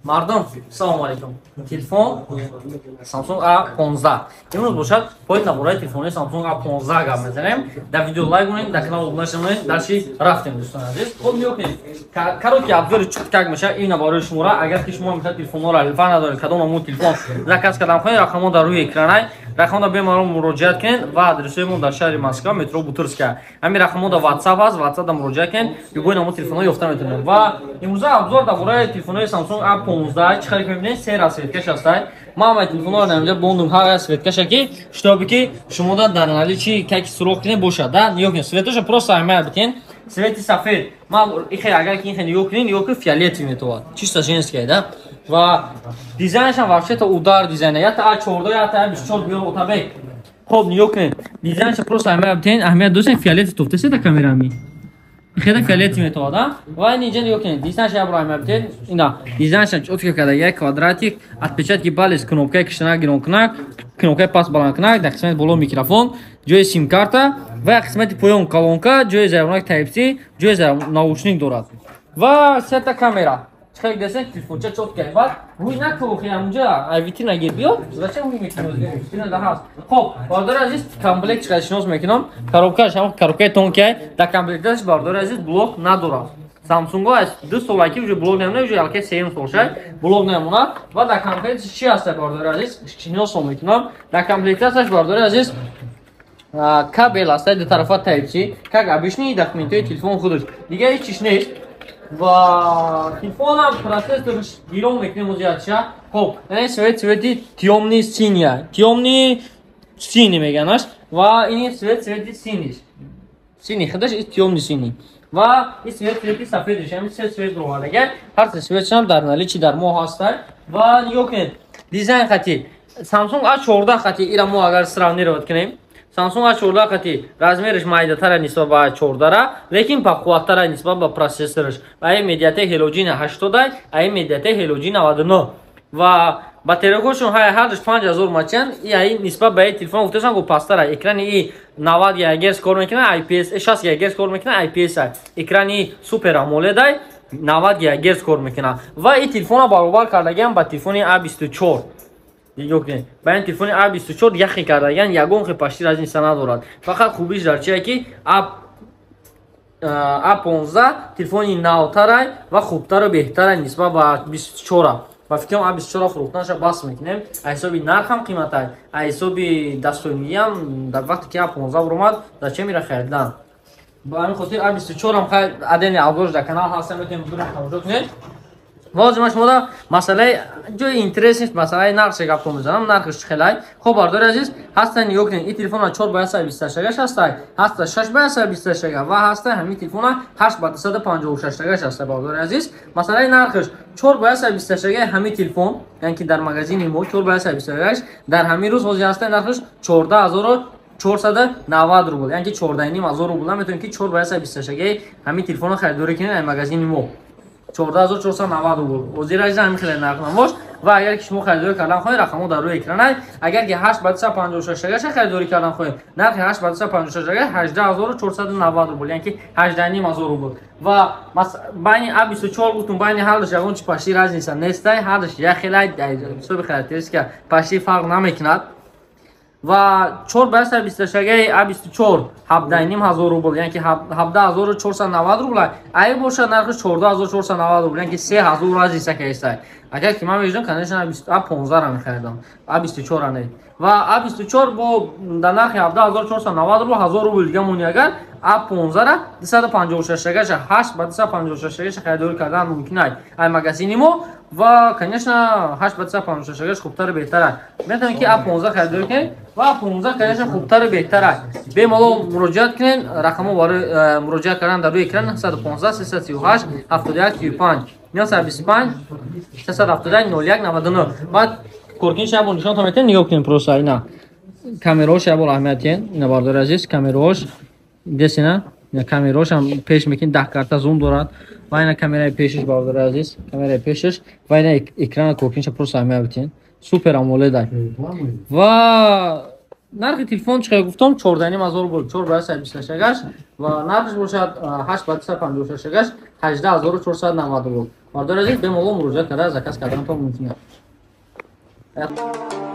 Мардум, салому алейкум. Телефон Samsung A15 имрӯз бошад. Пои набораи телефони Samsung A15 гап мезанем. Дар видео лайк кунед, дар канал обуна шавед. Дальше рафтем, дӯстони азиз. Хоб, нигоҳ кунед, короткий обзори чуткак мешавад ин барои шуморо. Агар ки шумо мехоҳед, телефонҳоро лифа надоред, кадом намуд телефон заказ кардан хоҳед, рақамҳо дар рӯи экранай, рақамҳо бемалол муроҷиат кунед. Ва адресҳои мо дар шаҳри Москва, метро Бутырская. Ҳамин рақамҳо дар WhatsApp аст, WhatsApp да муроҷиат кунед, любой намуд телефонҳо ёфта метавонед. Ва имрӯза обзор дар бораи телефонҳои Samsung A15. Чӣ хеле ки мебинед, се расцветкаш ҳастай. Ман ҳамаи телефонҳоро наминҷа бондум, ҳар расцветкаша ки, чтобы ки шумода дар наличии как суроғ кунед бошад да. Нигоҳ кунед, цветоша просто аҳамият битен. Цвети сафед, ман ихе агар ки ихе нигоҳ кунед, нигоҳ кунед, фиолетовый метавад, чисто женская да. Ва дизайншам вообще-то удар дизайна, ята А14, ята А24 биёр, отабек. Хоб, нигоҳ кунед, дизайнша просто аҳамият битен, аҳамият дошен. Фиолетовый тофтасе да камерами, хеле фиолетовый метавад. Ва ин инҷа нигоҳ кунед, дизайнша ябро аҳамият битен. Ина дизайнша чётко карда, як квадратик, отпечатки палец, кнопкаи киштанак гиронкунак, кнопкаи паст баландкунак, дар қисмати боло микрофон, ҷои симкарта ва қисмати поён колонка, ҷои заряднак Type-C, ҷои наушник дорад ва сета камера. Хеле десен, телефонча чётко. Баъд рӯй накӯхи, ҳамунҷа ай витрина гир биё. Зачем рӯй мекунӣ? Витрина да ҳаст. Хоб, бародари азиз, комплект чӣ шинос мекунам. Коробкаш ҳам коробкаи тонкиай. Дар комплекташ, бародари азиз, блок надорад. Самсунго аз 2 солаки уже блок намона, уже аллакай сеюм сол шай блок намона. Ва дар комплект чӣ ҳаста, бародари азиз, шиносо мекунам. Дар комплекташ, бародари азиз, кабел аста, ду тарафа Type-C, как обычный документҳои телефон худаш, дигар ҳеҷ чиш нест. Ва телефонам процессорш гирон мекунем озиятша. Хоб, ин цвет цвети тёмный синий, тёмный синий меганаш. Ва ин цвет цвети синий, синий худаш тёмный синий. Ва ин цвет цвети сафедиш. Ҳамин се цвет ровардага, ҳар се цветшам дар наличии дар мо ҳаста. Ва нигоҳ кунед, дизайн хати Samsung A14 хати ира мо агар сравнировать кунем, Samsung A14 хати размериш майдатара нисбат ба A14, лекин пақувваттара нисбат ба процессориш. Ва ин MediaTek Helio G80, а ин MediaTek Helio G99. Ва батарейкошон ҳай ҳардуш 5000 мАчан. И ай нисбат ба телефон гуфташам ку пастара. Экрани и 90 Гц кор мекунад, IPS, 60 Гц кор мекунад, IPS. Экрани Super AMOLED, ай 90 Гц кор мекунад. Ва и телефона баробар кардагиам ба телефони A24. Нигоҳ кунед, ба ин телефони A24 яхе кардагиан, ягон хе почти разница надорад. Фақат хубиш дар чие ки А15 телефони навтарай ва хубтару беҳтарай нисбат ба 24. Ба фикрам, А24 фурӯхтанаша бас мекунем. А ҳисоби нархам қиматай, а ҳисоби дастовиниам. Дар вақте ки А15 буромад, дар че мера харидан? Ба ҳамин хотир А24 ам хай отдельный обзорш дар канал ҳаста, метавонед будурам тамошо кунед. Ва шумо масъалаи ҷои интерес нест, масъалаи нархше гапто мезанам, нархш чӣ хелай. Хоб, бардори азиз, ҳаста, нигоҳ кунед, ин телефона 4 ба 128 ҳастай, ҳаста 6 ба 128 ва ҳаста ҳамин телефона 8 ба 256 ҳаста. Бардори азиз, масъалаи нархш: 4 ба 128 ҳамин телефон, яъне ки дар магазини мо 4 ба 128 дар ҳамин рӯз ҳозир ҳаста, нархш 14 490 рубл, яъне ки 14,5 ҳазор рубл. Наметавонед ки 4 ба 128 ҳамин телефонро харидорӣ кунед дар магазини мо, 14 490 рубл. Ҳозир азиза, ҳамин хеле нархнамош. Ва агар ки шумо харидорӣ кардан хоҳед, рақамҳо дар рӯи экранай. Агар ки 8 ба 256 харидорӣ кардан хоҳед, нархи 8 ба 256 18 490 рубл, яъне ки 18,5 ҳазор рубл. Ва байни А24 гуфтум, байни ҳардуш ягон чи почти разница нестай, ҳардуш як хелай, ҳисоби характеристика почти фарқ намекунад. Ва 4 ба 128 А24 17,5 ҳазор рубл, яъне ки 17 490 рубл. Ай бошад, нархи 14 490 рубл, яъне ки 3000 разница каистай. Агар ки ман меҷдам, конечно, А15 мехаридам, А24 не. Ва А24 бо дар нархи 17 490 рубл, 1000 рубл дига мони. Агар А15 256 8 ба 256 харидорӣ кардан мумкин ай ай магазини мо. Ва, конечно, 8 ба 256 хубтару беҳтар. Метавонед ки А15 харидорӣ кунед ва А15, конечно, хубтару беҳтар. Бемалол муроҷиат кунед, рақамҳо барои муроҷиат кардан дар рӯи экран: 915 338 71 35, 925 371 01 99. Баъд коркинш ябор нишонтон метавонед, нигоҳ кунед просто. Ина камераош ябор аҳамият диҳед. Ина, бардори азиз, камераош десина, камераошам пеш мекунед, 10 карта зум дорад. Ва ина камераи пешиш, бардори азиз, камераи пешиш. Ва ина экрана, коркинша просто аҳамият битиҳед, Super AMOLED. Ва Нархи телефон чӣ гуфтам, 14,5 ҳазор рубл, 4 ба 126 гашт, ва нархш бошад 8 ба 256 гашт, 18 490 рубл. Бардори азиз, бемалол муроҷиат карда, заказ карданатон мумкин аст.